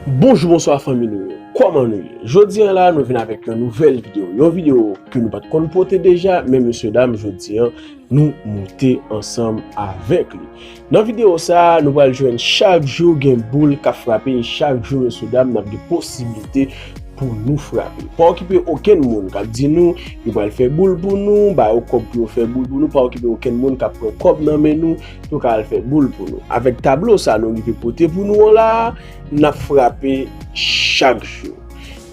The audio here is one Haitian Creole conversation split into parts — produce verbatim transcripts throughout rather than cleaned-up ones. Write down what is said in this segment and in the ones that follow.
Bonjou, bonswa fanmi nou yo. Kòman nou ye? Jodi a la, nou vin avèk yon nouvèl videyo. Yon videyo ke nou pa t konn pote deja, men mesye dam, jodi a, nou moute ansanm avèk li. Nan videyo sa a, nou pral jwenn chak jou gen boul k ap frape, e chak jou, mesye dam, n ap gen posiblite pou nou frape. Pa okipe okenn moun k ap di nou, yo pral fè boul pou nou, ba yo kòb pou yo fè boul pou nou, pa okipe okenn moun k ap pran kòb nan men nou, yo ka al fè boul pou nou. Avèk tablo sa a nou rive pote pou nou an la a, n ap frape chak jou.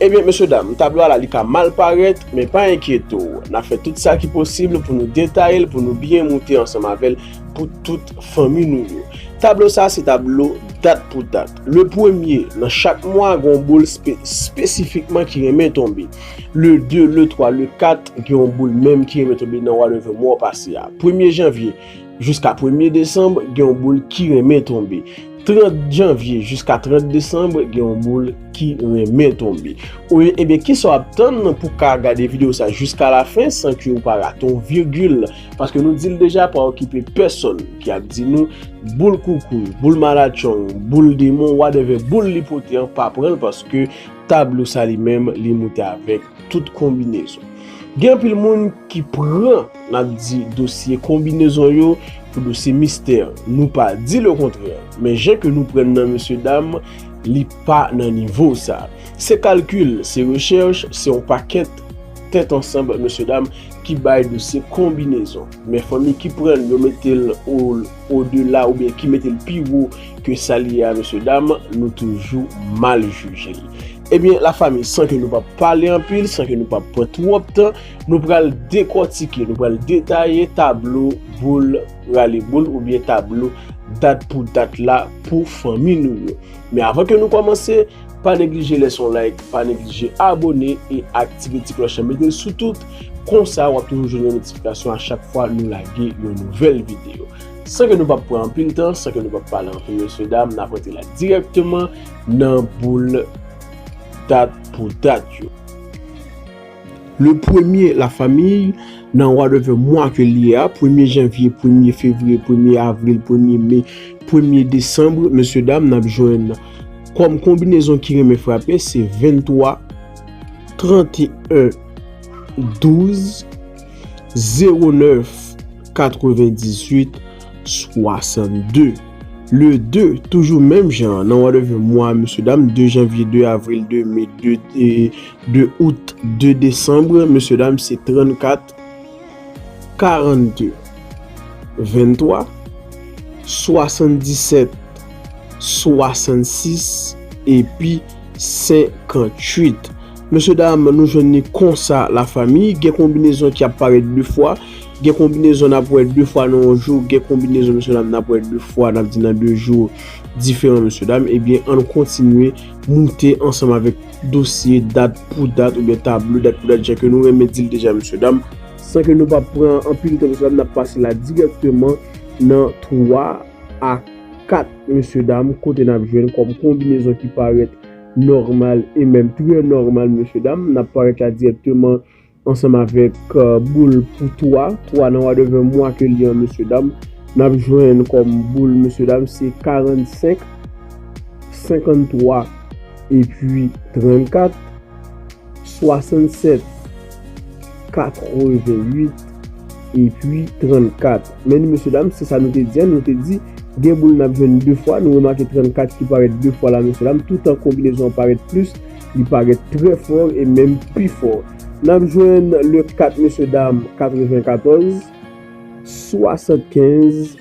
Ebyen, mesye dam, tablo a la li ka mal parèt, men pa enkyete w. N ap fè tout sa ki posib pou nou detaye l, pou nou byen moute ansanm avè l pou tout fanmi nou yo. Tablo sa a se tablo dat pou dat. Le premye, nan chak mwa, gen yon boul spe-, espesifikman ki renmen tonbe. Le de, le twa, le kat, gen yon boul menm ki renmen tonbe nan whatever mwa w pase a. Premye janvye jiska premye desanm, gen yon boul ki renmen tonbe. Trant janvye jiska trant desanm, gen yon boul ki renmen tonbe. Ou, ebyen, kisa w ap tann pou ka gade videyo sa jiska lafen san ke w pa rate yon vigil? Paske nou di l deja, pa okipe pèsonn ki ap di nou boul koukouy, boul malatchong, boul demon, whatever boul li pote an, pa pran l paske tablo sa li menm, li moute avèk tout konbinezon. Gen anpil moun ki pran, n ap di, dosye konbinezon yo pou dosye mistè. Nou pa di lekontrè, men jan ke nou pran nan mesye dam, li pa nan nivo sa. Se kalkil, se rechèch, se yon pakèt tèt ansanm, mesye dam, ki bay dosye konbinezon. Men fanmi ki pran l, yo mete l o, odela oubyen ki mete l pi wo ke sa li ye a, mesye dam, nou toujou mal jije l. Ebyen, lafanmi, san ke nou pa pale anpil, san ke nou pa pran twòp tan, nou pral dekòtike, nou pral detaye tablo boul rale boul oubyen tablo dat pou dat la pou fanmi nou yo. Men avan ke nou kòmanse, pa neglije lèse yon like, pa neglije abòne e aktive ti klòch lan, mete l sou tout. Konsa, w ap toujou jwenn yon notifikasyon a chak fwa nou lage yon nouvèl videyo. San ke nou pa pran anpil tan, san ke nou pa pale anpil, mesye dam, n ap rantre la dirèkteman nan boul dat pou dat yo. Le premye, lafanmi, nan whatever mwa ke li ye a, premye janvye, premye fevriye, premye avril, premye me, premye desanm, mesye dam, n ap jwenn kòm konbinezon ki renmen frape, se venntwa, tranteyen, douz, zewo nèf, katrevendizuit, swasannde. Le de, toujou menm jan, nan whatever mwa, mesye dam, de janvye, de avril, de me, de, e, de out, de desanm, mesye dam, se trannkat, karannde, venntwa, swasanndisèt, swasannsis, epi senkantuit. Mesye dam, nou jwenn li konsa, lafanmi. Gen konbinezon ki ap parèt de fwa. Gen konbinezon n ap wè de fwa nan yon jou. Gen konbinezon, mesye dam, n ap wè de fwa, n ap di nan de jou diferan, mesye dam. Ebyen, ann kontinye moute ansanm avèk dosye dat pou dat oubyen tablo dat pou dat, jan ke nou renmen di l deja, mesye dam. San ke nou pa pran anpil tan, mesye dam, n ap pase la dirèkteman nan twa a kat, mesye dam, kote n ap jwenn kòm konbinezon ki parèt nòmal e menm trè nòmal, mesye dam. N ap parèt la dirèkteman ansanm avèk, euh, boul pou twa, twa nan whatever mwa ke li an, mesye dam. N ap jwenn kòm boul, mesye dam, se karannsenk, senkanntwa, epi trannkat, swasannsèt, katreventuit, epi trannkat. Men nou, mesye dam, se sa nou te di a, nou te di, gen boul n ap jwenn de fwa, nou remake trannkat ki parèt de fwa la, mesye dam, toutan konbinezon an parèt plis, li parèt trè fò e menm pi fò. N ap jwenn le kat, mesye dam, katrevenkatòz, swasannkenz,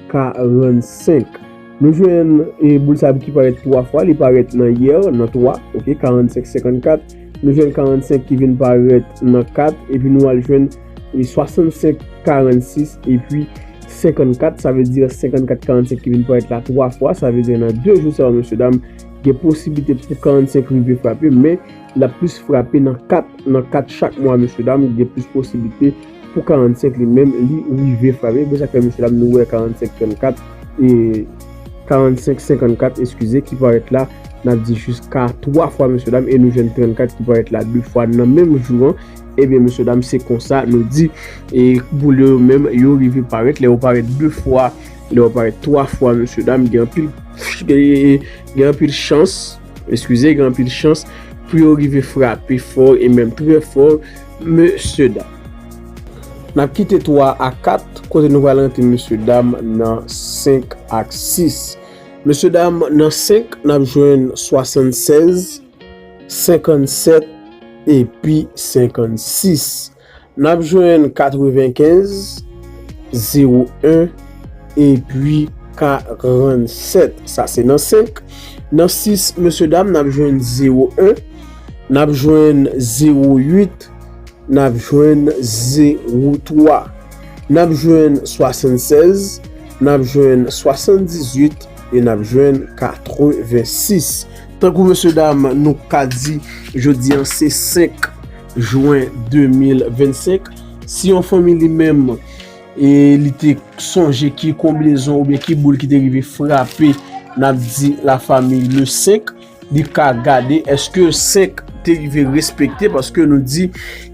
karannsenk. Nou jwenn, e, boul sa ki parèt twa fwa, li parèt nan yè, nan twa, oke, karannsenk, senkannkat. Nou jwenn karannsenk ki vin parèt nan kat, epi nou al jwenn, e, swasannsenk, karannsis, epi senkannkat, sa vle di senkannkat, karannsenk ki vin parèt la twa fwa, sa vle di nan de jou sa yo, mesye dam, gen posiblite pou karannsenk rive frape, men l ap plis frape nan kat, nan kat chak mwa, mesye dam, gen plis posiblite pou karannsenk li menm, li rive frape. Bon, sa k fè, mesye dam, nou wè karannsenk, trannkat, e karannsenk, senkannkat, eskize, ki parèt la, n ap di jiska twa fwa, mesye dam, e nou jwenn trannkat ki parèt la de fwa nan menm jou an. Ebyen, mesye dam, se konsa nou di, e boul yo menm, yo rive parèt, lè yo parèt de fwa, lè yo parèt twa fwa, mesye dam, gen anpil, gen, gen anpil chans, eskize, gen anpil chans pou yo rive frape fò e menm trè fò, mesye dam. N ap kite twa a kat, kote nou pral rantre mesye dam nan senk ak sis. Mesye dam, nan senk, n ap jwenn swasannsèz, senkannsèt epi senkannsis. N ap jwenn katrevenkenz, zewo en epi karannsèt. Sa se nan senk. Nan sis, mesye dam, n ap jwenn zewo en, n ap jwenn zewo uit, n ap jwenn zewo twa, n ap jwenn swasannsèz, n ap jwenn swasanndizuit e n ap jwenn katrevensis. Tankou mesye dam, nou ka di jodi an se senk jen de mil vennsenk. Si yon fanmi li menm, e li te sonje ki konbinezon oubyen ki boul ki te rive frape, n ap di lafanmi le senk, li ka gade èske senk te rive respekte, paske nou di,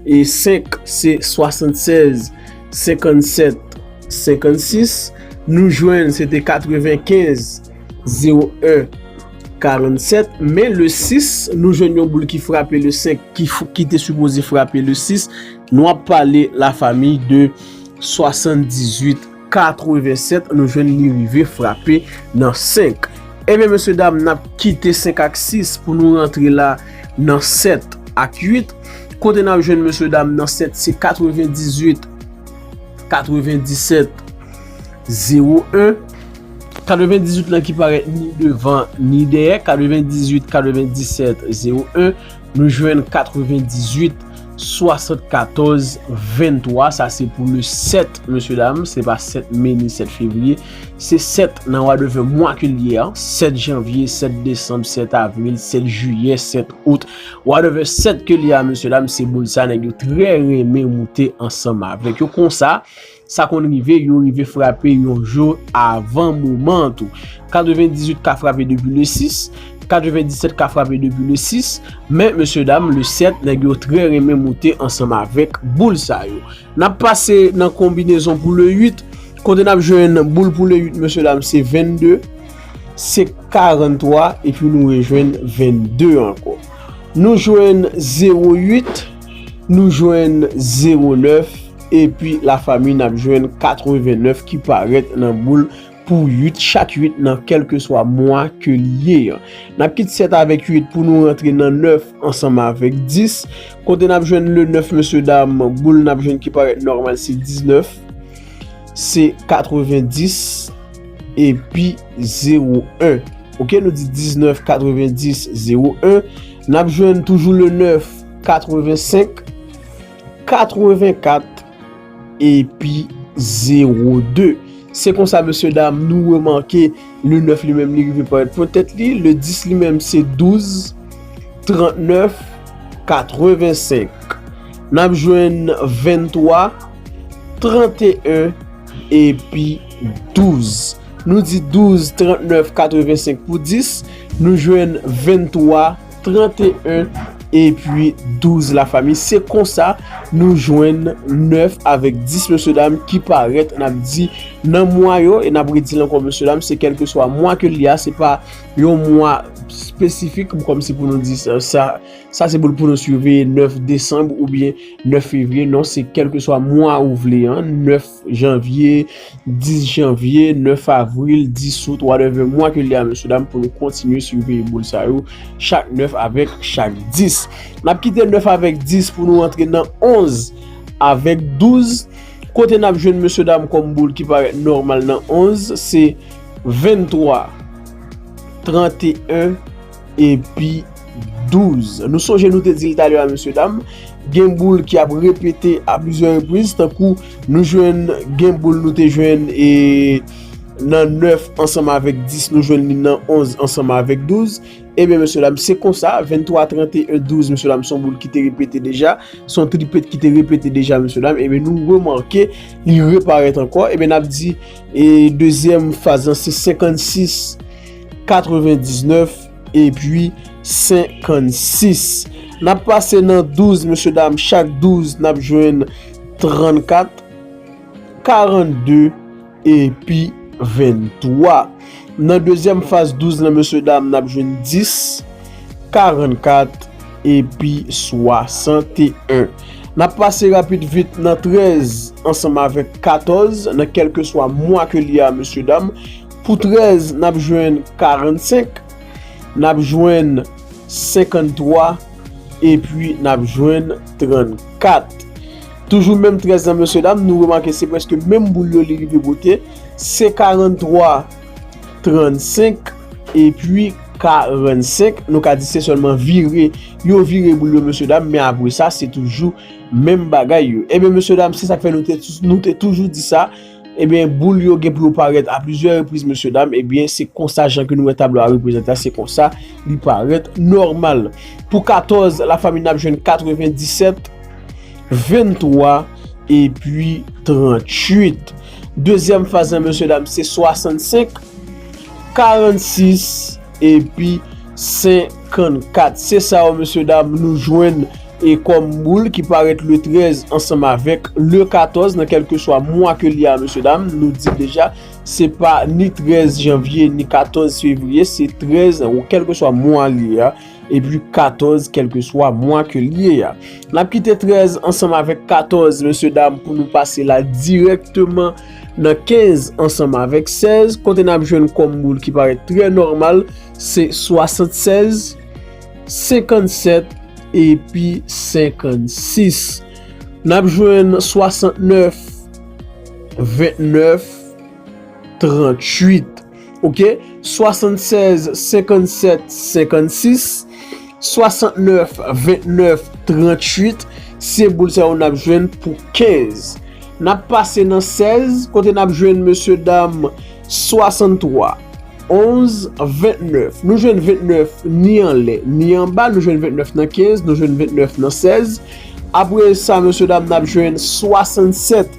e senk se swasannsèz, senkannsèt, senkannsis. Nou jwenn se te katrevenkenz, zewo en, karannsèt. Men le sis, nou jwenn yon boul ki frape le senk, ki, ki te sipoze frape le sis. Nou ap pale lafanmi de swasanndizwit katrevensèt, nou jwenn li rive frape nan senk. Ebyen, mesye dam, n ap kite senk ak sis pou nou rantre la nan sèt ak uit. Kote n ap jwenn, mesye dam, nan sèt, se katrevendizwit, katrevendisèt, zewo en. Katrevendizwit lan ki parèt ni devan ni dèyè, katrevendizwit, katrevendisèt, zewo en. Nou jwenn katrevendizwit, swasannkatòz, venntwa. Sa se pou le sèt, mesye dam. Se pa sèt me ni sèt fevriye. Se sèt nan wadevè mwa ke l ye a. Sèt janvye, sèt desanm, sèt avril, sèt jiyè, sèt out. Wadevè sèt ke l ye a, mesye dam, se boul sa nèg yo trè renmen moute ansanm avèk yo. Konsa, sa konn rive, yo rive frape yon jou avan moman an tou. Katrevendizwit ka frape depi le sis, katrevendisèt ka frape depi le sis, men mesye dam, le sèt, nèg yo trè renmen moute ansanm avèk boul sa yo. N ap pase nan konbinezon pou le uit, kote n ap jwenn boul pou le uit, mesye dam, se vennde, se karanntwa, epi nou rejwenn vennde ankò. Nou jwenn zewo uit, nou jwenn zewo nèf, epi lafanmi n ap jwenn katrevennèf ki parèt nan boul pou uit, chak uit nan kèlkeswa mwa ke li ye an. N ap kite sèt avèk uit pou nou rantre nan nèf ansanm avèk dis. Kote n ap jwenn le nèf, mesye dam, boul n ap jwenn ki parèt nòmal se diznèf, se katrevendis, epi zewo en. Oke, nou di diznèf, katrevendis, zewo en. N ap jwenn toujou le nèf, katrevensenk, katrevenkat, epi zewo de. Se konsa, mesye dam, nou remake le nèf li menm li rive parèt pwen tèt li, le dis li menm se douz, trannèf, katrevensenk. N ap jwenn venntwa, tranteyen, epi douz. Nou di douz, trannèf, katrevensenk pou dis, nou jwenn venntwa, tranteyen, epi douz, lafanmi. Se konsa nou jwenn nèf avèk dis, mesye dam, ki parèt, n ap di, nan mwa yo, e n ap redi l ankò, mesye dam, se kèlkeswa mwa ke li a, se pa yon mwa espesifik, kòmsi pou nou di sa, sa, sa se boul pou nou siveye nèf desanm oubyen nèf fevriye, non, se kèlkeswa mwa ou vle an, nèf janvye, dis janvye, nèf avril, dis out, whatever mwa ke li a, mesye dam, pou nou kontinye siveye boul sa yo, chak nèf avèk chak dis. N ap kite nèf avèk dis pou nou antre nan onz avèk douz. Kote n ap jwenn, mesye dam, kòm boul ki parèt nòmal nan onz, se venntwa, tranteyen, epi douz. Nou sonje nou te di l talè a, mesye dam, gen boul ki ap repete a plizyè repriz, tankou nou jwenn, gen boul nou te jwenn, e, nan nèf ansanm avèk dis, nou jwenn li nan onz ansanm avèk douz. Ebyen, mesye dam, se konsa, venntwa, tranteyen, douz, mesye dam, se yon boul ki te repete deja, se yon triplet ki te repete deja, mesye dam, ebyen, nou remake li reparèt ankò, ebyen, n ap di, e, dezyèm faz lan, se senkannsis, katrevendiznèf, epi senkannsis. N ap pase nan douz, mesye dam, chak douz, n ap jwenn trannkat, karannde, epi venntwa. Nan dezyèm faz douz lan, mesye dam, n ap jwenn dis, karannkat epi swasanteyen. N ap pase rapid vit nan trèz ansanm avèk katòz nan kèlkeswa mwa ke li a, mesye dam. Pou trèz, n ap jwenn karannsenk, n ap jwenn senkanntwa, epi n ap jwenn trannkat. Toujou menm trèz lan, mesye dam, nou remake se prèske menm boul yo li rive bote. Se karannntwa, trannsenk, epi karannsenk. Nou ka di se sèlman vire, yo vire boul yo, mesye dam, men apre sa, se toujou menm bagay yo. Ebyen, mesye dam, se sa k fè nou te, nou te toujou di sa. Ebyen, boul yo gen pou yo parèt a plizyè repriz, mesye dam. Ebyen, se konsa jan ke nou wè tablo a reprezante a, se konsa li parèt nòmal. Pou katòz, lafanmi, n ap jwenn katrevenndisèt, venntwa, epi tranntuit. Dezyèm faz lan, mesye dam, se swasannsenk, karannsis, epi senkannkat. Se sa yo, mesye dam, nou jwenn e kòm boul ki parèt le trèz ansanm avèk le katòz nan kèlkeswa mwa ke li a, mesye dam. Nou di l deja, se pa ni trèz janvye, ni katòz fevriye, se trèz, ou kèlkeswa mwa li a, epi katòz, kèlkeswa mwa ke li ye a. N ap kite trèz ansanm avèk katòz, mesye dam, pou nou pase la dirèkteman nan kenz ansanm avèk sèz, kote n ap jwenn kòm boul ki parèt trè nòmal, se swasannsèz, senkannsèt epi senkannsis. N ap jwenn swasantnèf, ventnèf, tranntuit. Oke? Swasannsèz, senkannsèt, senkannsis, swasantnèf, ventnèf, tranntuit. Se boul sa yo n ap jwenn pou kenz. N ap pase nan sèz, kote n ap jwenn, mesye dam, swasanntwa, onz, ventnèf. Nou jwenn ventnèf ni anlè, ni anba. Nou jwenn ventnèf nan kenz, nou jwenn ventnèf nan sèz. Apre sa, mesye dam, n ap jwenn swasannsèt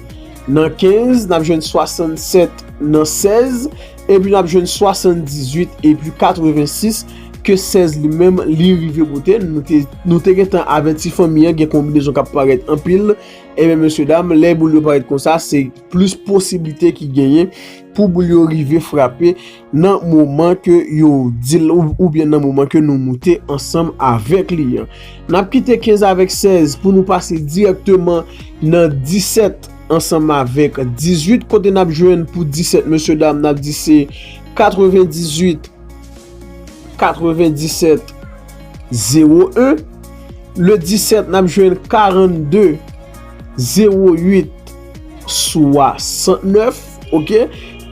nan kenz, n ap jwenn swasannsèt nan sèz, epi n ap jwenn swasanndizuit epi katrevensis, ke sèz li menm li rive pote. Nou te, nou te gentan avèti fanmi an, gen konbinezon k ap parèt anpil. Ebyen, mesye dam, lè boul yo parèt konsa, se plis posiblite ki genyen pou boul yo rive frape nan moman ke yo di l ou, oubyen nan moman ke nou moute ansanm avèk li an. N ap kite kenz avèk sèz pou nou pase dirèkteman nan disèt ansanm avèk dizuit, kote n ap jwenn pou disèt, mesye dam, n ap di se katrevendizuit, katrevendisèt, zewo en. Le disèt, n ap jwenn karannde, zewo uit, swasantnèf, oke?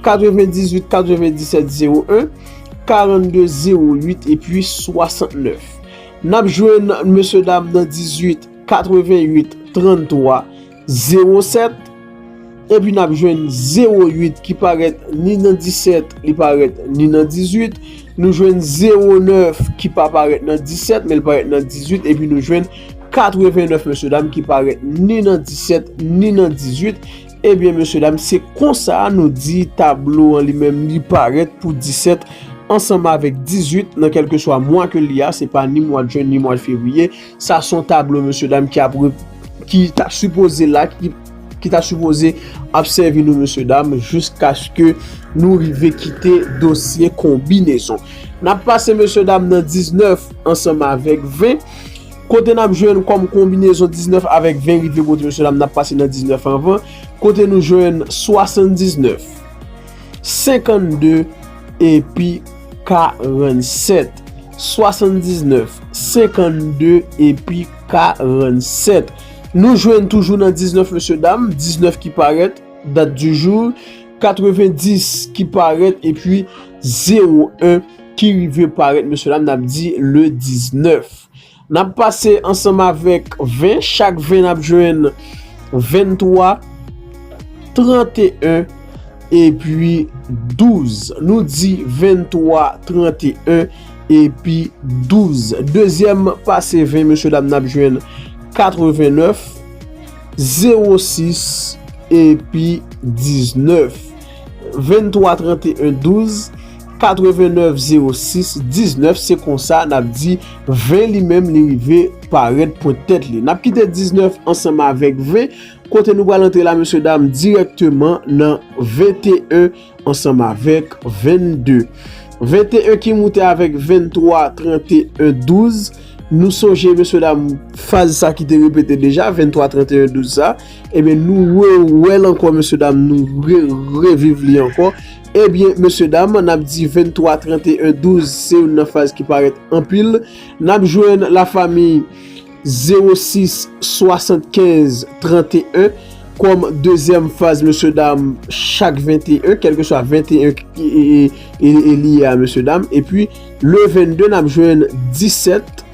Katrevendizuit, katrevendisèt, zewo en, karannde, zewo uit, epi swasantnèf. N ap jwenn, mesye dam, nan dizuit, katrevenuit, tranntwa, zewo sèt, epi n ap jwenn zewo uit ki parèt ni nan disèt, li parèt ni nan dizuit. Nou jwenn zewo nèf ki pa parèt nan disèt, men li parèt nan dizuit, epi nou jwenn katrevennèf, mesye dam, ki parèt ni nan disèt, ni nan dizuit. Ebyen, mesye dam, se konsa nou di tablo an li menm li parèt pou disèt ansanm avèk dizuit nan kèlkeswa mwa ke li a, se pa ni mwa jen, ni mwa fevriye. Sa se yon tablo, mesye dam, ki ap re-, ki ta sipoze la, ki, ki ta sipoze ap sèvi nou, mesye dam, jiskaske nou rive kite dosye konbinezon. N ap pase, mesye dam, nan diznèf ansanm avèk ven. Kote n ap jwenn kòm konbinezon diznèf avèk ven rive pote, mesye dam, n ap pase nan diznèf anvan. Kote nou jwenn swasanndiznèf, senkannde epi karannsèt. Swasanndiznèf, senkannde epi karannsèt. Nou jwenn toujou nan diznèf, mesye dam, diznèf ki parèt, date du jour, katrevendis ki parèt, epi zewo en ki rive parèt, mesye dam, n ap di le diznèf. N ap pase ansanm avèk ven, chak ven n ap jwenn venntwa, tranteyen, epi douz. Nou di venntwa, tranteyen, epi douz. Dezyèm pase ven, mesye dam, n ap jwenn katrevennèf, zewo sis, epi diznèf. Venntwa, tranteyen, douz, katrevennèf, zewo sis, diznèf, se konsa n ap di ven li menm li rive parèt pwent tèt li. N ap kite diznèf ansanm avèk ven, kote nou pral antre la, mesye dam, dirèkteman nan venteyen ansanm avèk vennde. Venteyen ki moute avèk venntwa, tranteyen, douz. Nou sonje, mesye dam, faz sa ki te repete deja, venntwa, tranteyen, douz sa. Ebyen, nou rewè l ankò, mesye dam, nou re, reviv li ankò. Ebyen, mesye dam, n ap di venntwa, tranteyen, douz, se youn nan faz ki parèt anpil. N ap jwenn lafanmi zewo sis, swasannkenz, tranteyen kòm dezyèm faz, mesye dam, chak venteyen, kèlkeswa venteyen ki, e, e, e, e li ye a, mesye dam. Epi, le vennde, n ap jwenn disèt,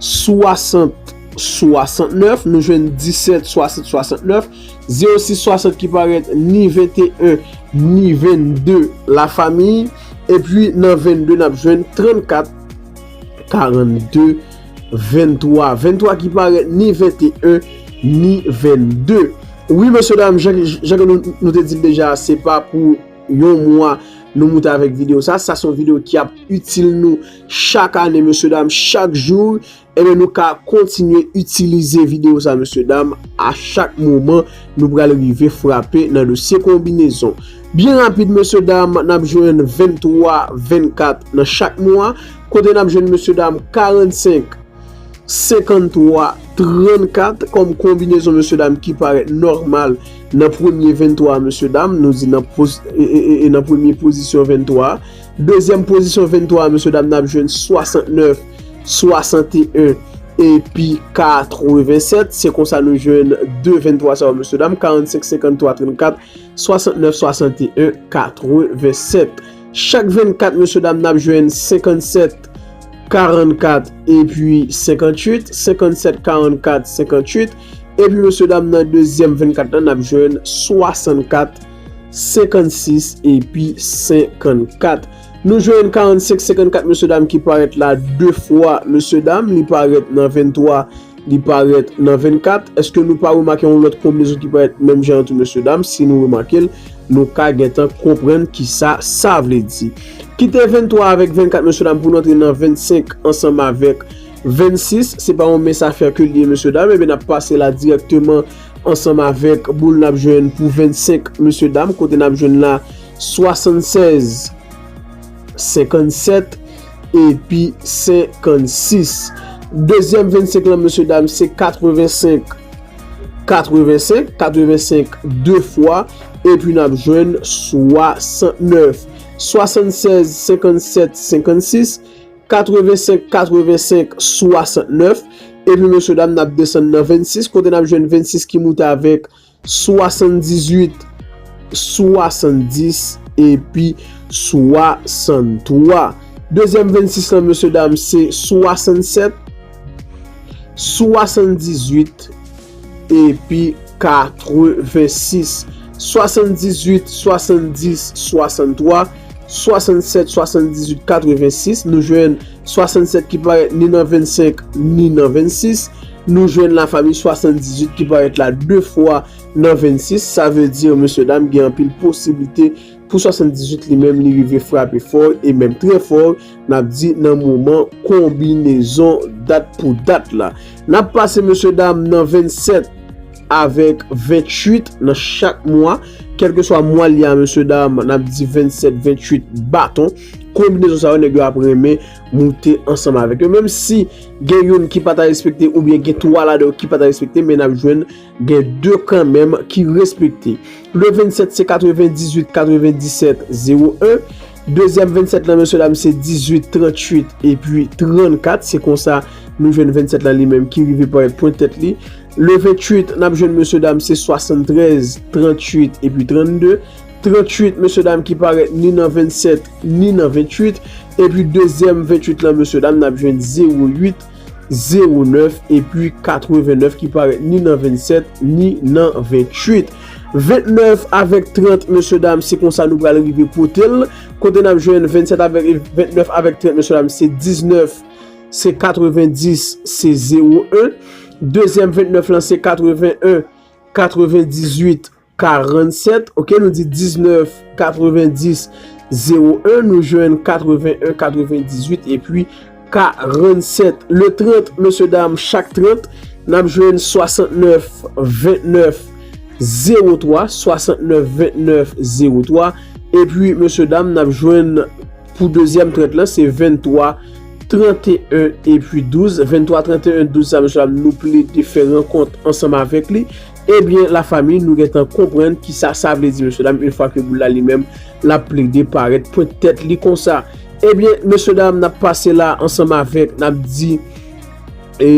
swasant, swasantnèf, nou jwenn disèt, swasant, swasantnèf, zewo sis, swasant ki parèt ni venteyen, ni vennde, lafanmi. Epi, nan vennde, n ap jwenn trannkat, karannde, venntwa. Venntwa ki parèt ni venteyen, ni vennde. Wi, mesye dam, jan, jan ke nou, nou te di l deja, se pa pou yon mwa nou moute avèk videyo sa. Sa se yon videyo ki ap itil nou chak ane, mesye dam, chak jou. Ebyen, nou ka kontinye itilize videyo sa, mesye dam, a chak moman nou pral rive frape nan dosye konbinezon. Byen rapid, mesye dam, n ap jwenn venntwa, vennkat nan chak mwa, kote n ap jwenn, mesye dam, karannsenk, senkanntwa, trannkat kòm konbinezon, mesye dam, ki parèt nòmal nan premye venntwa, mesye dam, nou di nan poz-, e, e, e, e nan premye pozisyon venntwa. Dezyèm pozisyon venntwa, mesye dam, n ap jwenn swasantnèf, swasanteyen epi katrevensèt. Se konsa nou jwenn de venntwa sa yo, mesye dam, karannsenk, senkanntwa, trannkat, swasantnèf, swasanteyen, katrevensèt. Chak vennkat, mesye dam, n ap jwenn senkannsèt, karannkat epi senkantuit, senkannsèt, karannkat, senkantuit. Epi, mesye dam, nan dezyèm vennkat la, n ap jwenn swasannkat, senkannsis epi senkannkat. Nou jwenn karannsenk, senkannkat, mesye dam, ki parèt la de fwa, mesye dam, li parèt nan venntwa, li parèt nan vennkat. Èske nou pa remake yon lòt konbinezon ki parèt menm jan an tou, mesye dam? Si nou remake l, nou ka gentan konprann kisa sa vle di. Kite venntwa avèk vennkat, mesye dam, pou n antre nan vennsenk ansanm avèk vennsis. Se pa yon mens afè ke l ye, mesye dam. Ebyen, n ap pase la dirèkteman ansanm avèk boul n ap jwenn pou vennsenk, mesye dam, kote n ap jwenn la swasannsèz, senkannsèt epi senkannsis. Dezyèm vennsenk lan, mesye dam, se katrevensenk, katrevensenk, katrevensenk de fwa, epi n ap jwenn swasantnèf. Swasannsèz, senkannsèt, senkannsis, katrevensenk, katrevensenk, swasantnèf. Epi, mesye dam, n ap desann nan vennsis, kote n ap jwenn vennsis ki moute avèk swasanndizuit, swasanndis epi swasanntwa. Dezyèm vennsis lan, mesye dam, se swasannsèt, swasanndizuit epi katrevensis. Swasanndizuit, swasanndis, swasanntwa, swasannsèt, swasanndizuit, katrevensis. Nou jwenn swasannsèt ki parèt ni nan vennsenk, ni nan vennsis. Nou jwenn lafanmi swasanndizuit ki parèt la de fwa nan vennsis. Sa vle di, mesye dam, gen anpil posiblite pou swasanndizuit li menm, li rive frape fò e menm trè fò, n ap di nan moman konbinezon dat pou dat la. N ap pase, mesye dam, nan vennsèt avèk ventuit nan chak mwa. Kèlkeswa mwa li a, mesye dam, n ap di vennsèt, ventuit baton. Konbinezon sa yo, nèg yo ap renmen moute ansanm avèk yo. Menm si gen youn ki pa ta respekte oubyen gen twa ladan yo ki pa ta respekte, men n ap jwenn gen de kanmenm ki respekte. Le vennsèt, se katrevendizuit, katrevendisèt, zewo en. Dezyèm vennsèt lan, mesye dam, se dizuit, trantuit epi trannkat. Se konsa nou jwenn vennsèt lan li menm ki rive parèt pwent tèt li. Le ventuit, n ap jwenn, mesye dam, se swasanntrèz, trantuit epi trannde. Trantuit, mesye dam, ki parèt ni nan vennsèt, ni nan ventuit. Epi dezyèm ventuit lan, mesye dam, n ap jwenn zewo uit, zewo nèf epi katrevennèf ki parèt ni nan vennsèt, ni nan ventuit. Ventnèf avèk trant, mesye dam, se konsa nou pral rive pote l. Kote n ap jwenn vennsèt avèk, ventnèf avèk trant, mesye dam, se diznèf, se katrevendis, se zewo en. Dezyèm ventnèf lan, se katreven en, katrevendizuit, karannsèt. Oke, nou di diznèf, katrevendis, zewo en. Nou jwenn katreven en, katrevendizuit epi karannsèt. Le trant, mesye dam, chak trant, n ap jwenn swasantnèf, ventnèf, zewo twa, swasantnèf, ventnèf, zewo twa. Epi, mesye dam, n ap jwenn Pou dezyèm trant lan, se venntwa, tranteyen epi douz. Venntwa, tranteyen, douz sa, mesye dam, nou plede fè rankont ansanm avèk li. Ebyen, lafanmi, nou gentan konprann kisa sa vle di, mesye dam, yon fwa ke boul la li menm, l ap plede parèt pwent tèt li konsa. Ebyen, mesye dam, n ap pase la ansanm avèk, n ap di, e,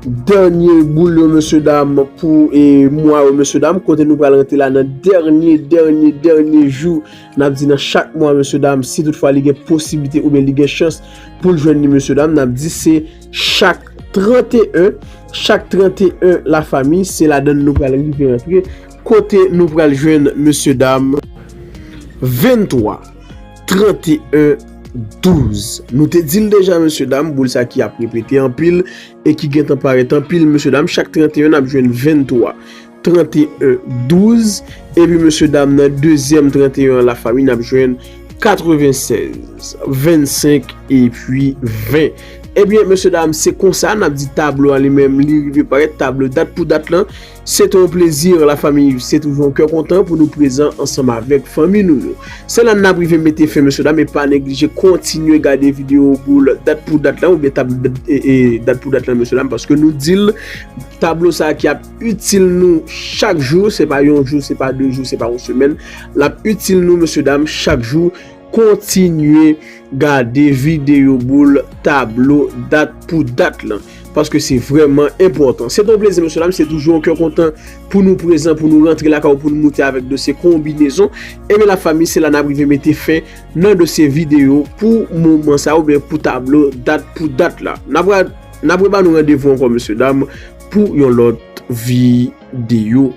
dènye boul yo, mesye dam, pou, e, mwa yo, mesye dam, kote nou pral rantre la nan dènye, dènye, dènye jou. N ap di nan chak mwa, mesye dam, si toutfwa li gen posiblite oubyen li gen chans pou l jwenn li, mesye dam, n ap di se chak tranteyen, chak tranteyen, lafanmi, se ladan nou pral rive rantre, kote nou pral jwenn, mesye dam, venntwa, tranteyen, douz. Nou te di l deja, mesye dam, boul sa ki ap repete anpil e ki gentan parèt anpil, mesye dam, chak tranteyen n ap jwenn venntwa, tranteyen, douz, epi, mesye dam, nan dezyèm tranteyen an, lafanmi, n ap jwenn katrevennsèz, vennsenk, epi ven. Ebyen, mesye dam, se konsa n ap di tablo a li menm, li rive parèt, tablo dat pou dat lan. Se te yon plezi, lafanmi, se toujou yon kè kontan pou nou prezan ansanm avèk fanmi nou yo. Se la n ap rive mete fen, mesye dam, e pa neglije kontinye gade videyo boul dat pou dat lan, oubyen tab, e, e, dat pou dat lan, mesye dam, paske nou di l, tablo sa a ki ap itil nou chak jou, se pa yon jou, se pa de jou, se pa yon semèn, l ap itil nou, mesye dam, chak jou. Kontinye gade videyo boul tablo dat pou dat lan, paske se vrèman enpòtan. Se te yon plezi, mesye dam, se toujou yon kè kontan pou nou prezan, pou nou rantre lakay ou, pou nou moute avèk dosye konbinezon. Ebyen, lafanmi, se la n ap rive mete fen nan dosye videyo pou moman sa, oubyen pou tablo dat pou dat la. N ap ra-, n ap reban nou randevou ankò, mesye dam, pou yon lòt videyo.